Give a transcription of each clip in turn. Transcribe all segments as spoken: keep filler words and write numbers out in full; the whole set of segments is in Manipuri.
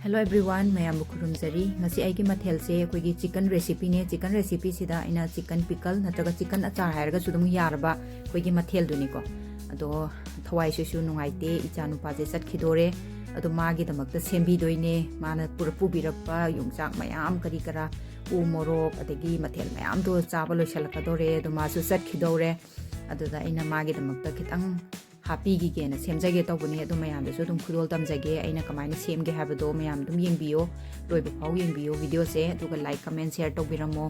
Hello everyone, ꯃꯌꯥꯝꯕꯨ ꯈꯨꯔꯨꯝꯖꯔꯤ꯫ ꯉꯁꯤ ꯑꯩꯒꯤ ꯃꯊꯦꯜꯁꯦ ꯑꯩꯈꯣꯏꯒꯤ chicken recipeꯅꯦ꯫ Chicken recipeꯁꯤꯗ ꯑꯩꯅ chicken pickle ꯅꯠꯇ꯭ꯔꯒ chicken ꯑꯆꯥꯔ ꯍꯥꯏꯔꯒꯁꯨ ꯑꯗꯨꯝ ꯌꯥꯔꯕ ꯑꯩꯈꯣꯏꯒꯤ ꯃꯊꯦꯜꯗꯨꯅꯤꯀꯣ꯫ ꯑꯗꯣ ꯊꯋꯥꯏꯁꯤꯁꯨ ꯅꯨꯡꯉꯥꯏꯇꯦ, ꯏꯆꯥ ꯅꯨꯄꯥꯁꯦ ꯆꯠꯈꯤꯗꯣꯔꯦ꯫ ꯑꯗꯣ ꯃꯥꯒꯤꯗꯃꯛꯇ ꯁꯦꯝꯕꯤꯗꯣꯏꯅꯦ꯫ ꯃꯥꯅ ꯄꯨꯔ-, ꯄꯨꯕꯤꯔꯛꯄ ꯌꯣꯡꯆꯥꯛ ꯃꯌꯥꯝ, ꯀꯔꯤ ꯀꯔꯥ, ꯎ ꯃꯣꯔꯣꯛ, ꯑꯗꯒꯤ ꯃꯊꯦꯜ ꯃꯌꯥꯝꯗꯣ ꯆꯥꯕ ꯂꯣꯏꯁꯤꯜꯂꯛꯀꯗꯣꯔꯦ꯫ ꯑꯗꯣ ꯃꯥꯁꯨ ꯆꯠꯈꯤꯗꯧꯔꯦ꯫ ꯑꯗꯨꯗ ꯑꯩꯅ ꯃꯥꯒꯤꯗꯃꯛꯇ ꯈꯤꯇꯪ ꯍꯥꯞꯄꯤꯈꯤꯒꯦꯅ ꯁꯦꯝꯖꯒꯦ ꯇꯧꯕꯅꯦ꯫ ꯑꯗꯣ ꯃꯌꯥꯝꯗꯁꯨ ꯑꯗꯨꯝ ꯈꯨꯗꯣꯜ ꯇꯝꯖꯒꯦ꯫ ꯑꯩꯅ ꯀꯃꯥꯏꯅ ꯁꯦꯝꯒꯦ ꯍꯥꯏꯕꯗꯣ ꯃꯌꯥꯝ ꯑꯗꯨꯝ ꯌꯦꯡꯕꯤꯌꯣ, ꯂꯣꯏꯕ ꯐꯥꯎ ꯌꯦꯡꯕꯤꯌꯣ videoꯁꯦ꯫ ꯑꯗꯨꯒ like, comment, share ꯇꯧꯕꯤꯔꯝꯃꯣ꯫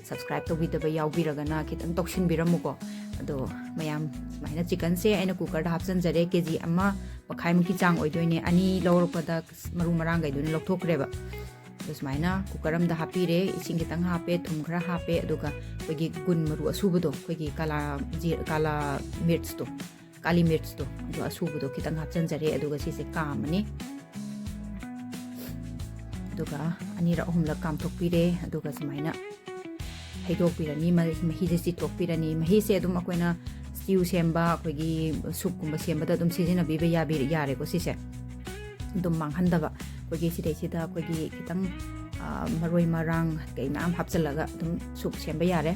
Subscribe ꯇꯧꯕꯤꯗꯕ ꯌꯥꯎꯕꯤꯔꯒꯅ ꯈꯤꯇꯪ ꯇꯧꯁꯤꯟꯕꯤꯔꯝꯃꯨꯀꯣ꯫ ꯑꯗꯣ ꯃꯌꯥꯝ ꯁꯨꯃꯥꯏꯅ chickenꯁꯦ ꯑꯩꯅ cookerꯗ ꯍꯥꯞꯆꯤꯟꯖꯔꯦ꯫ KG ꯑꯃ ꯃꯈꯥꯏꯃꯨꯛꯀꯤ ꯆꯥꯡ ꯑꯣꯏꯗꯣꯏꯅꯦ꯫ ꯑꯅꯤ ꯂꯧꯔꯛꯄꯗ ꯃꯔꯨ ꯃꯔꯥꯡꯈꯩꯗꯨꯅ ꯂꯧꯊꯣꯛꯈ꯭ꯔꯦꯕ꯫ ꯑꯗꯣ ꯁꯨꯃꯥꯏꯅ cooker ꯑꯃꯗ ꯍꯥꯞꯄꯤꯔꯦ꯫ ꯏꯁꯤꯡ ꯈꯤꯇꯪ ꯍꯥꯞꯄꯦ, ꯊꯨꯝ ꯈꯔ ꯍꯥꯞꯄꯦ, ꯑꯗꯨꯒ ꯑꯩꯈꯣꯏꯒꯤ ꯒꯨꯟ ꯃꯔꯨ ꯑꯁꯨꯕꯗꯣ, ꯑꯩꯈꯣꯏꯒꯤ ꯀꯥꯂꯥ ꯖꯤ-, ꯀꯥꯂꯥ ꯃꯤꯔꯆꯇꯣ, ꯀꯥꯂꯤ ꯃꯤꯔꯆꯇꯣ, ꯑꯗꯣ ꯑꯁꯨꯕꯗꯣ ꯈꯤꯇꯪ ꯍꯥꯞꯆꯤꯟꯖꯔꯦ꯫ ꯑꯗꯨꯒ ꯁꯤꯁꯦ ꯀꯥꯝꯃꯅꯤ꯫ ꯑꯗꯨꯒ ꯑꯅꯤꯔꯛ ꯑꯍꯨꯝꯂꯛ ꯀꯥꯝꯊꯣꯛꯄꯤꯔꯦ꯫ ꯑꯗꯨꯒ ꯁꯨꯃꯥꯏꯅ ꯍꯩꯗꯣꯛꯄꯤꯔꯅꯤ, ꯃ-, ꯃꯍꯤꯁꯦ ꯆꯤꯊꯣꯛꯄꯤꯔꯅꯤ꯫ ꯃꯍꯤꯁꯦ ꯑꯗꯨꯝ ꯑꯩꯈꯣꯏꯅ stew ꯁꯦꯝꯕ, ꯑꯩꯈꯣꯏꯒꯤ soupꯀꯨꯝꯕ ꯁꯦꯝꯕꯗ ꯑꯗꯨꯝ ꯁꯤꯖꯤꯟꯅꯕꯤꯕ ꯌꯥꯕꯤ-, ꯌꯥꯔꯦꯀꯣ ꯁꯤꯁꯦ꯫ ꯑꯗꯨꯝ ꯃꯥꯡꯍꯟꯗꯕ꯫ ꯑꯩꯈꯣꯏꯒꯤ ꯁꯤꯗꯩꯁꯤꯗ ꯑꯩꯈꯣꯏꯒꯤ ꯈꯤꯇꯪ, ꯑ, ꯃꯔꯣꯏ ꯃꯔꯥꯡ ꯀꯩ ꯃꯌꯥꯝ ꯍꯥꯞꯆꯤꯜꯂꯒ ꯑꯗꯨꯝ soup ꯁꯦꯝꯕ ꯌꯥꯔꯦ꯫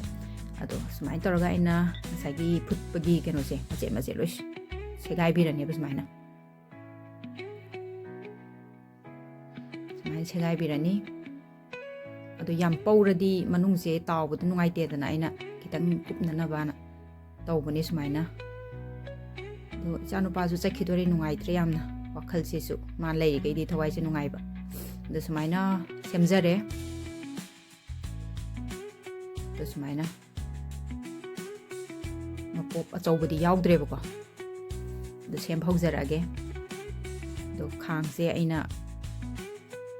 ꯑꯗꯣ ꯁꯨꯃꯥꯏꯅ ꯇꯧꯔꯒ ꯑꯩꯅ ꯉꯁꯥꯏꯒꯤ ꯐꯨꯠꯄꯒꯤ ꯀꯩꯅꯣꯁꯦ ꯃꯆꯦꯠ ꯃꯆꯦꯠ ꯂꯣꯏ ꯁꯦꯒꯥꯏꯕꯤꯔꯅꯦꯕ ꯁꯨꯃꯥꯏꯅ꯫ ꯁꯨꯃꯥꯏꯅ ꯁꯦꯒꯥꯏꯕꯤꯔꯅꯤ꯫ ꯑꯗꯣ ꯌꯥꯝ ꯄꯧꯔꯗꯤ ꯃꯅꯨꯡꯁꯦ ꯇꯥꯎꯕꯗ ꯅꯨꯡꯉꯥꯏꯇꯦꯗꯅ ꯑꯩꯅ ꯈꯤꯇꯪ ꯀꯨꯞꯅꯅꯕꯅ ꯇꯧꯕꯅꯦ ꯁꯨꯃꯥꯏꯅ꯫ ꯑꯗꯣ ꯏꯆꯥꯅꯨꯄꯥꯁꯨ ꯆꯠꯈꯤꯗꯣꯔꯦ, ꯅꯨꯡꯉꯥꯏꯇ꯭ꯔꯦ ꯌꯥꯝꯅ꯫ ꯋꯥꯈꯜꯁꯤꯁꯨ ꯃꯥ ꯂꯩꯔꯤꯈꯩꯗꯤ ꯊꯋꯥꯏꯁꯦ ꯅꯨꯡꯉꯥꯏꯕ꯫ ꯑꯗꯣ ꯁꯨꯃꯥꯏꯅ ꯁꯦꯝꯖꯔꯦ꯫ ꯑꯗꯣ ꯁꯨꯃꯥꯏꯅ ꯃꯄꯣꯞ ꯑꯆꯧꯕꯗꯤ ꯌꯥꯎꯗ꯭ꯔꯦꯕꯀꯣ꯫ ꯑꯗꯣ ꯁꯦꯝꯕ ꯍꯧꯖꯔꯛꯑꯒꯦ꯫ ꯑꯗꯣ ꯈꯥꯡꯁꯦ ꯑꯩꯅ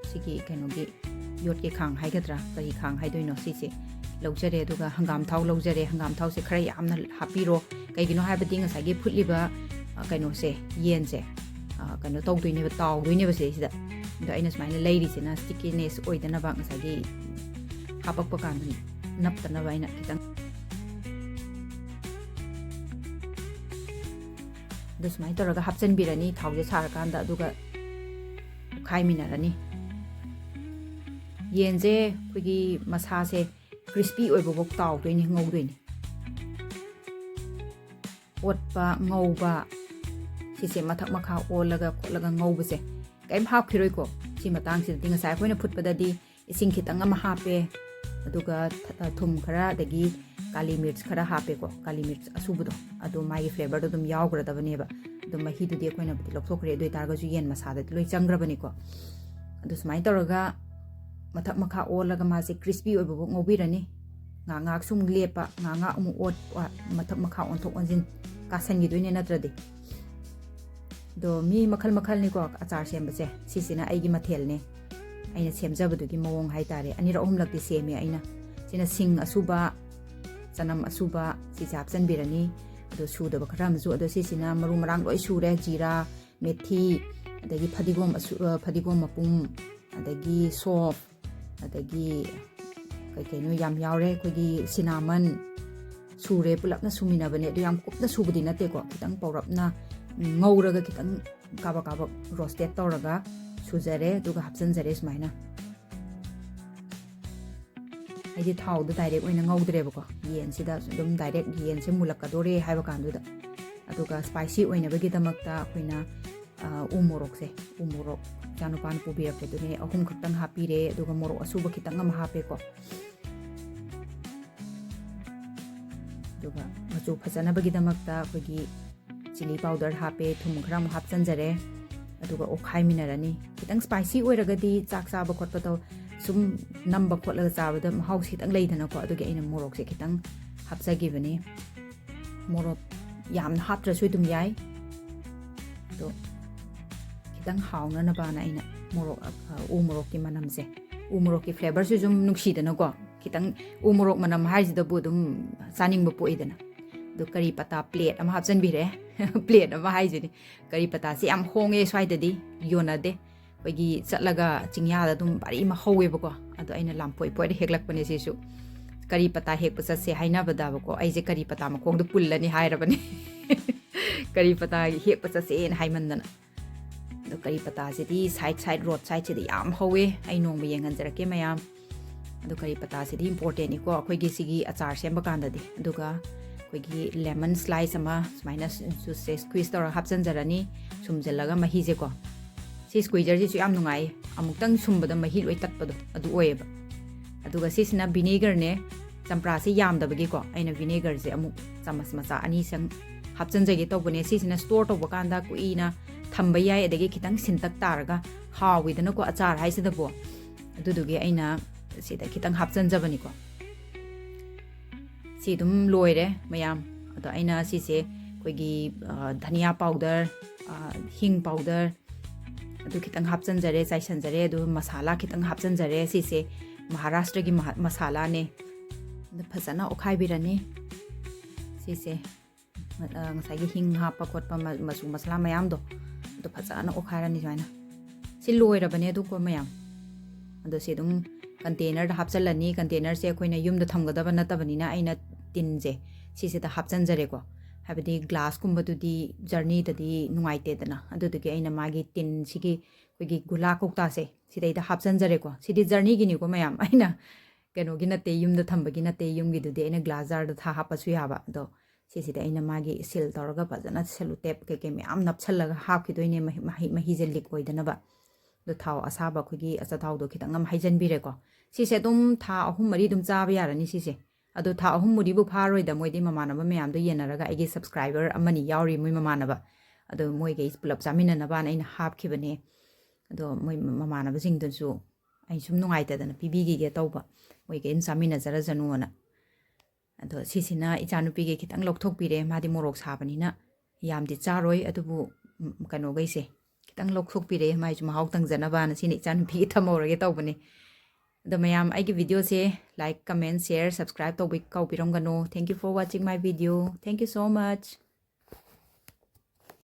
ꯁꯤꯒꯤ ꯀꯩꯅꯣꯒꯤ ꯌꯣꯠꯀꯤ ꯈꯥꯡ ꯍꯥꯏꯒꯗ꯭ꯔꯥ, ꯀꯔꯤ ꯈꯥꯡ ꯍꯥꯏꯗꯣꯏꯅꯣ, ꯁꯤꯁꯦ ꯂꯧꯖꯔꯦ꯫ ꯑꯗꯨꯒ ꯍꯪꯒꯥꯝ ꯊꯥꯎ ꯂꯧꯖꯔꯦ꯫ ꯍꯪꯒꯥꯝ ꯊꯥꯎꯁꯦ ꯈꯔ ꯌꯥꯝꯅ ꯍꯥꯞꯄꯤꯔꯣ꯫ ꯀꯩꯒꯤꯅꯣ ꯍꯥꯏꯕꯗꯤ ꯉꯁꯥꯏꯒꯤ ꯐꯨꯠꯂꯤꯕ, ꯑ, ꯀꯩꯅꯣꯁꯦ, ꯌꯦꯟꯁꯦ, ꯑ, ꯀꯩꯅꯣ ꯇꯧꯗꯣꯏꯅꯦꯕ, ꯇꯥꯎꯗꯣꯏꯅꯦꯕ ꯁꯤꯗꯩꯁꯤꯗ꯫ ꯑꯗꯣ ꯑꯩꯅ ꯁꯨꯃꯥꯏꯅ ꯂꯩꯔꯤꯁꯤꯅ stickiness ꯑꯣꯏꯗꯅꯕ, ꯉꯁꯥꯏꯒꯤ ꯍꯥꯄꯛꯄ ꯀꯥꯟꯗ ꯅꯞꯇꯅꯕ ꯑꯩꯅ ꯈꯤꯇꯪ꯫ ꯑꯗꯨ ꯁꯨꯃꯥꯏꯅ ꯇꯧꯔꯒ ꯍꯥꯞꯆꯤꯟꯕꯤꯔꯅꯤ ꯊꯥꯎꯁꯦ ꯁꯥꯔꯀꯥꯟꯗ, ꯑꯗꯨꯒ ꯈꯥꯏꯃꯤꯟꯅꯔꯅꯤ꯫ ꯌꯦꯟꯁꯦ ꯑꯩꯈꯣꯏꯒꯤ ꯃꯁꯥꯁꯦ crispy ꯑꯣꯏꯕꯐꯥꯎ ꯇꯥꯎꯗꯣꯏꯅꯤ, ꯉꯧꯗꯣꯏꯅꯤ꯫ ꯑꯣꯠꯄ, ꯉꯧꯕ, ꯁꯤꯁꯦ ꯃꯊꯛ ꯃꯈꯥ ꯑꯣꯜꯂꯒ ꯈꯣꯠꯂꯒ ꯉꯧꯕꯁꯦ ꯀꯔꯤꯝ ꯍꯥꯞꯈꯤꯔꯣꯏꯀꯣ꯫ ꯁꯤ ꯃꯇꯥꯡꯁꯤꯗꯗꯤ ꯉꯁꯥꯏ ꯑꯩꯈꯣꯏꯅ ꯐꯨꯠꯄꯗꯗꯤ ꯏꯁꯤꯡ ꯈꯤꯇꯪ ꯑꯃ ꯍꯥꯞꯄꯦ, ꯑꯗꯨꯒ ꯊ-, ꯊꯨꯝ ꯈꯔ, ꯑꯗꯒꯤ ꯀꯥꯂꯤ ꯃꯤꯔꯆ ꯈꯔ ꯍꯥꯞꯄꯦꯀꯣ, ꯀꯥꯂꯤ ꯃꯤꯔꯆ ꯑꯁꯨꯕꯗꯣ, ꯑꯗꯣ ꯃꯥꯒꯤ flavourꯗꯣ ꯑꯗꯨꯝ ꯌꯥꯎꯈ꯭ꯔꯗꯕꯅꯦꯕ꯫ ꯑꯗꯣ ꯃꯍꯤꯗꯨꯗꯤ ꯑꯩꯈꯣꯏꯅꯕꯨꯗꯤ ꯂꯧꯊꯣꯛꯈ꯭ꯔꯦ, ꯑꯗꯨ ꯑꯣꯏꯇꯥꯔꯒꯁꯨ ꯌꯦꯟ ꯃꯁꯥꯗꯗꯤ ꯂꯣꯏ ꯆꯪꯈ꯭ꯔꯕꯅꯤꯀꯣ꯫ ꯑꯗꯨ ꯁꯨꯃꯥꯏꯅ ꯇꯧꯔꯒ ꯃꯊꯛ ꯃꯈꯥ ꯑꯣꯜꯂꯒ ꯃꯥꯁꯦ crispy ꯑꯣꯏꯕꯐꯥꯎ ꯉꯧꯕꯤꯔꯅꯤ꯫ ꯉꯥꯏꯍꯥꯛ ꯉꯥꯏꯍꯥꯛꯁꯨ ꯑꯃꯨꯛ ꯂꯦꯞꯄ, ꯉꯥꯏꯍꯥꯛ ꯉꯥꯏꯍꯥꯛ ꯑꯃꯨꯛ ꯑꯣꯠꯄ, ꯃꯊꯛ ꯃꯈꯥ ꯑꯣꯟꯊꯣꯛ ꯑꯣꯟꯁꯤꯟ ꯀꯥꯁꯟꯈꯤꯗꯣꯏꯅꯦ ꯅꯠꯇ꯭ꯔꯗꯤ꯫ ꯑꯗꯣ ꯃꯤ ꯃꯈꯜ ꯃꯈꯜꯅꯤꯀꯣ ꯑꯆꯥꯔ ꯁꯦꯝꯕꯁꯦ꯫ ꯁꯤꯁꯤꯅ ꯑꯩꯒꯤ ꯃꯊꯦꯜꯅꯦ, ꯑꯩꯅ ꯁꯦꯝꯖꯕꯗꯨꯒꯤ ꯃꯑꯣꯡ ꯍꯥꯏꯇꯥꯔꯦ꯫ ꯑꯅꯤꯔꯛ ꯑꯍꯨꯝꯂꯛꯇꯤ ꯁꯦꯝꯃꯦ ꯑꯩꯅ꯫ ꯁꯤꯅ ꯁꯤꯡ ꯑꯁꯨꯕ, ꯆꯅꯝ ꯑꯁꯨꯕ, ꯁꯤꯁꯦ ꯍꯥꯞꯆꯤꯟꯕꯤꯔꯅꯤ꯫ ꯑꯗꯣ ꯁꯨꯗꯕ ꯈꯔ ꯑꯃꯁꯨ, ꯑꯗꯣ ꯁꯤꯁꯤꯅ ꯃꯔꯨ ꯃꯔꯥꯡ ꯂꯣꯏ ꯁꯨꯔꯦ, ꯖꯤꯔꯥ, ꯃꯦꯊꯤ, ꯑꯗꯒꯤ ꯐꯗꯤꯒꯣꯝ ꯑꯁꯨ-, ꯑ, ꯐꯗꯤꯒꯣꯝ ꯃꯄꯨꯝ, ꯑꯗꯒꯤ ꯁꯣꯐ, ꯑꯗꯒꯤ ꯀꯩ ꯀꯩꯅꯣ ꯌꯥꯝ ꯌꯥꯎꯔꯦ꯫ ꯑꯩꯈꯣꯏꯒꯤ cinnamon ꯁꯨꯔꯦ, ꯄꯨꯂꯞꯅ ꯁꯨꯃꯤꯟꯅꯕꯅꯦ꯫ ꯑꯗꯨ ꯌꯥꯝ ꯀꯨꯞꯅ ꯁꯨꯕꯗꯤ ꯅꯠꯇꯦꯀꯣ, ꯈꯤꯇꯪ ꯄꯧꯔꯞꯅ, ꯎꯝ, ꯉꯧꯔꯒ ꯈꯤꯇꯪ ꯀꯥꯕꯛ ꯀꯥꯕꯛ roasted ꯇꯧꯔꯒ ꯁꯨꯖꯔꯦ, ꯑꯗꯨꯒ ꯍꯥꯞꯆꯤꯟꯖꯔꯦ ꯁꯨꯃꯥꯏꯅ꯫ ꯑꯩꯗꯤ ꯊꯥꯎꯗ direct ꯑꯣꯏꯅ ꯉꯧꯗ꯭ꯔꯦꯕꯀꯣ, ꯌꯦꯟꯁꯤꯗ ꯑꯗꯨꯝ direct ꯌꯦꯟꯁꯦ ꯃꯨꯜꯂꯛꯀꯗꯣꯔꯦ ꯍꯥꯏꯕ ꯀꯥꯟꯗꯨꯗ꯫ ꯑꯗꯨꯒ spicy ꯑꯣꯏꯅꯕꯒꯤꯗꯃꯛꯇ ꯑꯩꯈꯣꯏꯅ, ꯑ, ꯎ ꯃꯣꯔꯣꯛꯁꯦ, ꯎ ꯃꯣꯔꯣꯛ ꯏꯆꯥꯅꯨꯄꯥꯅ ꯄꯨꯕꯤꯔꯛꯄꯗꯨꯅꯦ, ꯑꯍꯨꯝ ꯈꯛꯇꯪ ꯍꯥꯞꯄꯤꯔꯦ꯫ ꯑꯗꯨꯒ ꯃꯣꯔꯣꯛ ꯑꯁꯨꯕ ꯈꯤꯇꯪ ꯑꯃ ꯍꯥꯞꯄꯦꯀꯣ꯫ ꯑꯗꯨꯒ ꯃꯆꯨ ꯐꯖꯅꯕꯒꯤꯗꯃꯛꯇ ꯑꯩꯈꯣꯏꯒꯤ chilli powder ꯍꯥꯞꯄꯦ, ꯊꯨꯝ ꯈꯔ ꯑꯃꯨꯛ ꯍꯥꯞꯆꯟꯖꯔꯦ꯫ ꯑꯗꯨꯒ ꯑꯣꯠꯈꯥꯏꯃꯤꯟꯅꯔꯅꯤ꯫ ꯈꯤꯇꯪ spicy ꯑꯣꯏꯔꯒꯗꯤ ꯆꯥꯛ ꯆꯥꯕ ꯈꯣꯠꯄ ꯇꯧ-, ꯁꯨꯝ ꯅꯝꯕ ꯈꯣꯠꯂꯒ ꯆꯥꯕꯗ ꯃꯍꯥꯎꯁꯦ ꯈꯤꯇꯪ ꯂꯩꯗꯅꯀꯣ, ꯑꯗꯨꯒꯤ ꯑꯩꯅ ꯃꯣꯔꯣꯛꯁꯦ ꯈꯤꯇꯪ ꯍꯥꯞꯆꯈꯤꯕꯅꯤ꯫ ꯃꯣꯔꯣꯛ ꯌꯥꯝꯅ ꯍꯥꯞꯇ꯭ꯔꯁꯨ ꯑꯗꯨꯝ ꯌꯥꯏ, ꯑꯗꯣ ꯈꯤꯇꯪ ꯍꯥꯎꯅꯅꯕꯅ ꯑꯩꯅ ꯃꯣꯔꯣꯛ, ꯑ, ꯎ ꯃꯣꯔꯣꯛꯀꯤ ꯃꯅꯝꯁꯦ, ꯎ ꯃꯣꯔꯣꯛꯀꯤ flavourꯁꯨ ꯁꯨꯝ ꯅꯨꯡꯁꯤꯗꯅꯀꯣ, ꯈꯤꯇꯪ ꯎ ꯃꯣꯔꯣꯛ ꯃꯅꯝ ꯍꯥꯏꯁꯤꯗꯕꯨ ꯑꯗꯨꯝ ꯆꯥꯅꯤꯡꯕ ꯄꯣꯛꯏꯗꯅ꯫ ꯑꯗꯣ ꯀꯔꯤ ꯄꯇꯥ plate ꯑꯃ ꯍꯥꯞꯆꯤꯟꯕꯤꯔꯦ꯫ Plate ꯑꯃ ꯍꯥꯏꯁꯤꯅꯤ꯫ ꯀꯔꯤ ꯄꯇꯥꯁꯦ ꯌꯥꯝ ꯍꯣꯡꯉꯦ ꯁ꯭ꯋꯥꯏꯗꯗꯤ, ꯌꯣꯟꯅꯗꯦ꯫ ꯑꯩꯈꯣꯏꯒꯤ ꯆꯠꯂꯒ ꯆꯤꯡꯌꯥꯗ ꯑꯗꯨꯝ ꯄꯥꯔꯤ ꯑꯃ ꯍꯧꯋꯦꯕꯀꯣ, ꯑꯗꯣ ꯑꯩꯅ ꯂꯥꯝꯄꯣꯏ ꯄꯣꯏꯔ ꯍꯦꯛꯂꯛꯄꯅꯦ ꯁꯤꯁꯨ꯫ ꯀꯔꯤ ꯄꯇꯥ ꯍꯦꯛꯄ ꯆꯠꯁꯦ ꯍꯥꯏꯅꯕꯗꯕꯀꯣ, ꯑꯩꯁꯦ ꯀꯔꯤ ꯄꯇꯥ ꯃꯈꯣꯡꯗ ꯄꯨꯜꯂꯅꯤ ꯍꯥꯏꯔꯕꯅꯦ꯫ ꯀꯔꯤ ꯄꯇꯥ ꯍꯦꯛꯄ ꯆꯠꯁꯦꯅ ꯍꯥꯏꯃꯟꯗꯅ꯫ ꯑꯗꯣ ꯀꯔꯤ ꯄꯇꯥꯁꯤꯗꯤ side side, road sideꯁꯤꯗ ꯌꯥꯝ ꯍꯧꯋꯦ꯫ ꯑꯩ ꯅꯣꯡꯃ ꯌꯦꯡꯍꯟꯖꯔꯛꯀꯦ ꯃꯌꯥꯝ꯫ ꯑꯗꯣ ꯀꯔꯤ ꯄꯇꯥꯁꯤꯗꯤ importantꯅꯤꯀꯣ ꯑꯩꯈꯣꯏꯒꯤ ꯁꯤꯒꯤ ꯑꯆꯥꯔ ꯁꯦꯝꯕ ꯀꯥꯟꯗꯗꯤ꯫ ꯑꯗꯨꯒ ꯑꯩꯈꯣꯏꯒꯤ lemon slice ꯑꯃ ꯁꯨꯃꯥꯏꯅ juiceꯁꯦ squeeze ꯇꯧꯔꯒ ꯍꯥꯞꯆꯤꯟꯖꯔꯅꯤ, ꯁꯨꯝꯖꯤꯜꯂꯒ ꯃꯍꯤꯁꯦꯀꯣ꯫ ꯁꯤ squeezerꯁꯤꯁꯨ ꯌꯥꯝ ꯅꯨꯡꯉꯥꯏ, ꯑꯃꯨꯛꯇꯪ ꯁꯨꯝꯕꯗ ꯃꯍꯤ ꯂꯣꯏ ꯇꯠꯄꯗꯣ ꯑꯗꯨ ꯑꯣꯏꯌꯦꯕ꯫ ꯑꯗꯨꯒ ꯁꯤꯁꯤꯅ vinegarꯅꯦ, ꯆꯝꯄ꯭ꯔꯥꯁꯦ ꯌꯥꯝꯗꯕꯒꯤꯀꯣ ꯑꯩꯅ vinegarꯁꯦ ꯑꯃꯨꯛ ꯆꯥꯃꯁ ꯃꯆꯥ ꯑꯅꯤ ꯁꯪ ꯍꯥꯞꯆꯤꯟꯖꯒꯦ ꯇꯧꯕꯅꯦ꯫ ꯁꯤꯁꯤꯅ store ꯇꯧꯕ ꯀꯥꯟꯗ ꯀꯨꯏꯅ ꯊꯝꯕ ꯌꯥꯏ, ꯑꯗꯒꯤ ꯈꯤꯇꯪ ꯁꯤꯟꯇꯛ ꯇꯥꯔꯒ ꯍꯥꯎꯋꯤꯗꯅꯀꯣ ꯑꯆꯥꯔ ꯍꯥꯏꯁꯤꯗꯕꯨ꯫ ꯑꯗꯨꯗꯨꯒꯤ ꯑꯩꯅ ꯁꯤꯗ ꯈꯤꯇꯪ ꯍꯥꯞꯆꯤꯟꯖꯕꯅꯤꯀꯣ꯫ ꯁꯤ ꯑꯗꯨꯝ ꯂꯣꯏꯔꯦ ꯃꯌꯥꯝ꯫ ꯑꯗꯣ ꯑꯩꯅ ꯁꯤꯁꯦ ꯑꯩꯈꯣꯏꯒꯤ, ꯑ, ꯙꯅꯤꯌꯥ powder, ꯑ, ꯍꯤꯡ powder, ꯑꯗꯨ ꯈꯤꯇꯪ ꯍꯥꯞꯆꯤꯟꯖꯔꯦ, ꯆꯥꯏꯁꯤꯟꯖꯔꯦ꯫ ꯑꯗꯨ ꯃꯁꯥꯂꯥ ꯈꯤꯇꯪ ꯍꯥꯞꯆꯤꯟꯖꯔꯦ꯫ ꯁꯤꯁꯦ ꯃꯍꯥꯔꯥꯁꯇ꯭ꯔꯒꯤ ꯃꯍꯥ-, ꯃꯁꯥꯂꯥꯅꯦ꯫ ꯑꯗꯨ ꯐꯖꯅ ꯑꯣꯠꯈꯥꯏꯕꯤꯔꯅꯤ꯫ ꯁꯤꯁꯦ, ꯑ, ꯉꯁꯥꯏꯒꯤ ꯍꯤꯡ ꯍꯥꯞꯄ ꯈꯣꯠꯄ ꯃ-, ꯃꯆꯨ ꯃꯁꯥꯂꯥ ꯃꯌꯥꯝꯗꯣ ꯑꯗꯨ ꯐꯖꯅ ꯑꯣꯠꯈꯥꯏꯔꯅꯤ ꯁꯨꯃꯥꯏꯅ꯫ ꯁꯤ ꯂꯣꯏꯔꯕꯅꯦ ꯑꯗꯨꯀꯣ ꯃꯌꯥꯝ꯫ ꯑꯗꯣ ꯁꯤ ꯑꯗꯨꯝ containerꯗ ꯍꯥꯞꯆꯤꯜꯂꯅꯤ꯫ Containerꯁꯦ ꯑꯩꯈꯣꯏꯅ ꯌꯨꯝꯗ ꯊꯝꯒꯗꯕ ꯅꯠꯇꯕꯅꯤꯅ ꯑꯩꯅ ꯇꯤꯟꯁꯦ ꯁꯤꯁꯤꯗ ꯍꯥꯞꯆꯤꯟꯖꯔꯦꯀꯣ꯫ ꯍꯥꯏꯕꯗꯤ glassꯀꯨꯝꯕꯗꯨꯗꯤ journeyꯗꯗꯤ ꯅꯨꯡꯉꯥꯏꯇꯦꯗꯅ꯫ ꯑꯗꯨꯗꯨꯒꯤ ꯑꯩꯅ ꯃꯥꯒꯤ ꯇꯤꯟꯁꯤꯒꯤ ꯑꯩꯈꯣꯏꯒꯤ ꯒꯨꯂꯥ ꯀꯧꯇꯥꯁꯦ ꯁꯤꯗꯩꯗ ꯍꯥꯞꯆꯤꯟꯖꯔꯦꯀꯣ꯫ ꯁꯤꯗꯤ journeyꯒꯤꯅꯤꯀꯣ ꯃꯌꯥꯝ꯫ ꯑꯩꯅ ꯀꯩꯅꯣꯒꯤ ꯅꯠꯇꯦ, ꯌꯨꯝꯗ ꯊꯝꯕꯒꯤ ꯅꯠꯇꯦ꯫ ꯌꯨꯝꯒꯤꯗꯨꯗꯤ ꯑꯩꯅ glass jarꯗ ꯊꯥ ꯍꯥꯞꯄꯁꯨ ꯌꯥꯕ꯫ ꯑꯗꯣ ꯁꯤꯁꯤꯗ ꯑꯩꯅ ꯃꯥꯒꯤ seal ꯇꯧꯔꯒ ꯐꯖꯅ cellotape ꯀꯩꯀꯩ ꯃꯌꯥꯝ ꯅꯞꯁꯜꯂꯒ ꯍꯥꯞꯈꯤꯗꯣꯏꯅꯦ, ꯃꯍꯤ-, ꯃꯍꯤ-, ꯃꯍꯤꯁꯦ leak ꯑꯣꯏꯗꯅꯕ꯫ ꯑꯗꯣ ꯊꯥꯎ ꯑꯁꯥꯕ ꯑꯩꯈꯣꯏꯒꯤ ꯑꯆꯥꯊꯥꯎꯗꯣ ꯈꯤꯇꯪ ꯑꯃ ꯍꯩꯖꯟꯕꯤꯔꯦꯀꯣ꯫ ꯁꯤꯁꯦ ꯑꯗꯨꯝ ꯊꯥ ꯑꯍꯨꯝ ꯃꯔꯤ ꯑꯗꯨꯝ ꯆꯥꯕ ꯌꯥꯔꯅꯤ ꯁꯤꯁꯦ꯫ ꯑꯗꯣ ꯊꯥ ꯑꯍꯨꯝ ꯃꯔꯤꯕꯨ ꯐꯥꯔꯣꯏꯗ, ꯃꯣꯏꯗꯤ ꯃꯃꯥꯟꯅꯕ ꯃꯌꯥꯝꯗꯣ ꯌꯦꯟꯅꯔꯒ, ꯑꯩꯒꯤ subscriber ꯑꯃꯅꯤ ꯌꯥꯎꯔꯤ ꯃꯣꯏ ꯃꯃꯥꯟꯅꯕ꯫ ꯑꯗꯣ ꯃꯣꯏꯒꯩ ꯄꯨꯂꯞ ꯆꯥꯃꯤꯟꯅꯅꯕꯅ ꯑꯩꯅ ꯍꯥꯞꯈꯤꯕꯅꯦ꯫ ꯑꯗꯣ ꯃꯣꯏ ꯃꯃꯥꯟꯅꯕꯁꯤꯡꯗꯨꯁꯨ ꯑꯩ ꯁꯨꯝ ꯅꯨꯡꯉꯥꯏꯇꯗꯅ ꯄꯤꯕꯤꯈꯤꯒꯦ ꯇꯧꯕ, ꯃꯣꯏꯒꯩ ꯑꯗꯨꯝ ꯆꯥꯃꯤꯟꯅꯖꯔꯖꯅꯨꯅ꯫ ꯑꯗꯣ ꯁꯤꯁꯤꯅ ꯏꯆꯥꯅꯨꯄꯤꯒꯤ ꯈꯤꯇꯪ ꯂꯧꯊꯣꯛꯄꯤꯔꯦ, ꯃꯥꯗꯤ ꯃꯣꯔꯣꯛ ꯁꯥꯕꯅꯤꯅ ꯌꯥꯝꯗꯤ ꯆꯥꯔꯣꯏ, ꯑꯗꯨꯕꯨ, ꯎꯝ, ꯀꯩꯅꯣꯈꯩꯁꯦ ꯈꯤꯇꯪ ꯂꯧꯊꯣꯛꯄꯤꯔꯦ, ꯃꯥꯏꯁꯨ ꯃꯍꯥꯎ ꯇꯪꯖꯅꯕꯅ꯫ ꯁꯤꯅ ꯏꯆꯥꯅꯨꯄꯤꯒꯤ ꯊꯝꯍꯧꯔꯒꯦ ꯇꯧꯕꯅꯦ꯫ ꯑꯗꯣ ꯃꯌꯥꯝ ꯑꯩꯒꯤ videoꯁꯦ like, comment, share, subscribe ꯇꯧꯕꯤ-, ꯀꯥꯎꯕꯤꯔꯝꯒꯅꯣ꯫ Thank you for watching my video. Thank you so much.